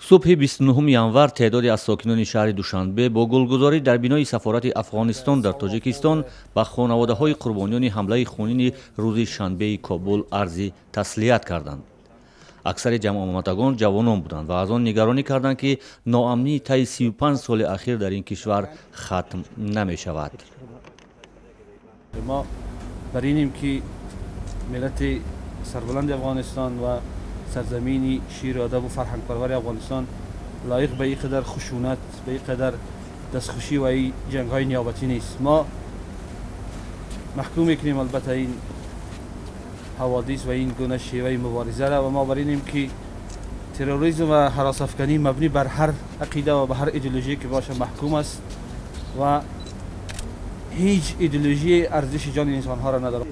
Субҳи 29 январ теъдоде аз сокинони шаҳри Душанбе бо гулгузорӣ дар бинои сафорати Афғонистон дар Тоҷикистон ба хонаводаҳои қурбониёни ҳамлаи хунини рӯзи шанбеи Кобул арзи таслият карданд. Аксари ҷамъомадагон ҷавонон буданд ва аз он нигаронӣ карданд, ки ноамнии таи 35 соли ахир дар ин кишвар хатм намешавад. Мо бар инем, ки миллати сарбаланди Афғонистон ва сарзамини шеъру адабу фарҳангпарвари Афғонистон лоиқ ба ин қадар хушунат, ба ин қадар дастхушӣ ва ин ҷангҳои ниёбатӣ нест. Мо маҳкум мекунем, албатта, ин ҳаводис ва ин гуна шеваи мубориза ра ва мо бар инем, ки терроризм ва ҳаросафканӣ мабнӣ бар ҳар ақида ва ба ҳар идеология ки боша маҳкум аст ва ҳеҷ идеология арзиши ҷони инсонҳоро надорад.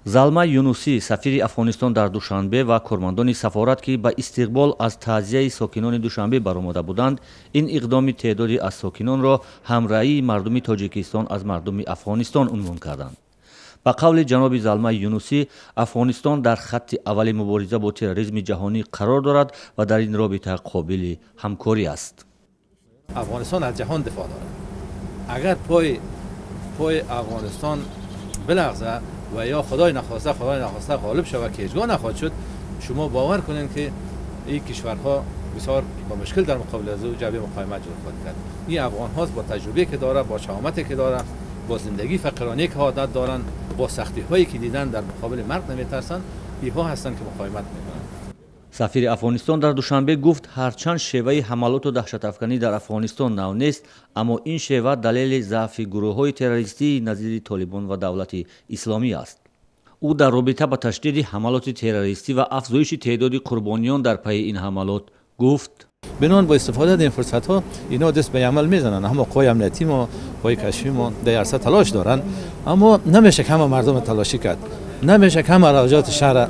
Залмай Юнусӣ, сафири Афғонистон дар Душанбе, ва кормандони сафорат, ки ба истиқбол аз таъзияи сокинони Душанбе баромада буданд, ин иқдоми теъдоде аз сокинонро ҳамраҳии мардуми Тоҷикистон аз мардуми Афғонистон унвон карданд. Ба қавли ҷаноби Залмай Юнусӣ, Афғонистон дар хатти аввали мубориза бо терроризми ҷаҳонӣ қарор дорад ва дар ин робита қобили ҳамкорӣ аст. Афғонистон аз ҷаҳон дифоъ дорад. Агар пои Афғонистон билағза ва ё худой нахоста ғолиб шавад, ки ҳеҷгоҳ нахоҳад шуд, шумо бовар кунед, ки ин кишварҳо бисёр ба мушкил дар муқобили аз ӯ ҷабҳаи муқовимат ҷур хоҳад кард. Ин афғонҳост, бо таҷрубе ки дорад, бо шаҳомате ки дорад, бо зиндагии фақиронае ки одат доранд, бо сахтиҳое ки дидан, дар муқобили марг наметарсанд. Инҳо ҳастанд, ки муқовимат мекунанд. Сафири Афғонистон дар Душанбе гуфт, ҳарчанд шеваи ҳамалоту даҳшатафканӣ дар Афғонистон нав нест, аммо ин шева далели заъфи гурӯҳҳои террористии назири Толибон ва Давлати Исломӣ аст. Ӯ дар робита ба ташдиди ҳамалоти террористӣ ва афзоиши теъдоди қурбониён дар пайи ин ҳамалот гуфт: بنابراین با استفاده از این فرصت ها اینا دست به عمل میزنن. اما قوای امنیتی ما، قوای کشفی ما در عرصه تلاش دارن، اما نمیشه که همه مردم تلاشی کرد، نمیشه که همه اراجات شهر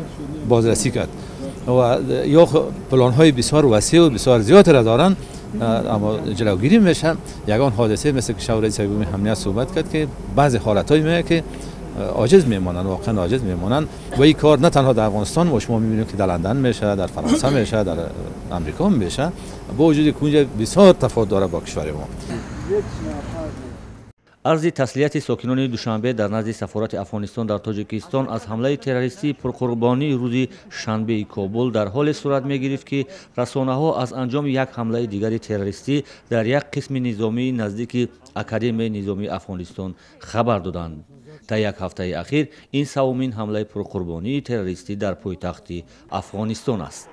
بازرسی کرد و یا پلان های بسیار وسیع و بسیار زیاد را دارن، اما جلوگیری میشه. یگان حادثه مثل که شورای رئیس امنیت صحبت کرد که بعضی حالت های که عاجز میمانند، واقعا عاجز میمانند. و این کار نه تنها در افغانستان، ما شما میبینیم که در لندن میشه، در فرانسه میشه، در امریکا میشه، با وجود که اونجا بسیار تفاوت داره با کشور ما. Арзи таслияти сокинони Душанбе дар назди сафорати Афғонистон дар Тоҷикистон аз ҳамлаи террористии пурқурбонии рӯзи шанбеи Кобул дар ҳоле сурат мегирифт, ки расонаҳо аз анҷоми як ҳамлаи дигари террористӣ дар як қисми низомии наздики Академияи низомии Афғонистон хабар доданд. Та як ҳафтаи ахир ин севумин ҳамлаи пурқурбонии террористӣ дар пойтахти Афғонистон аст.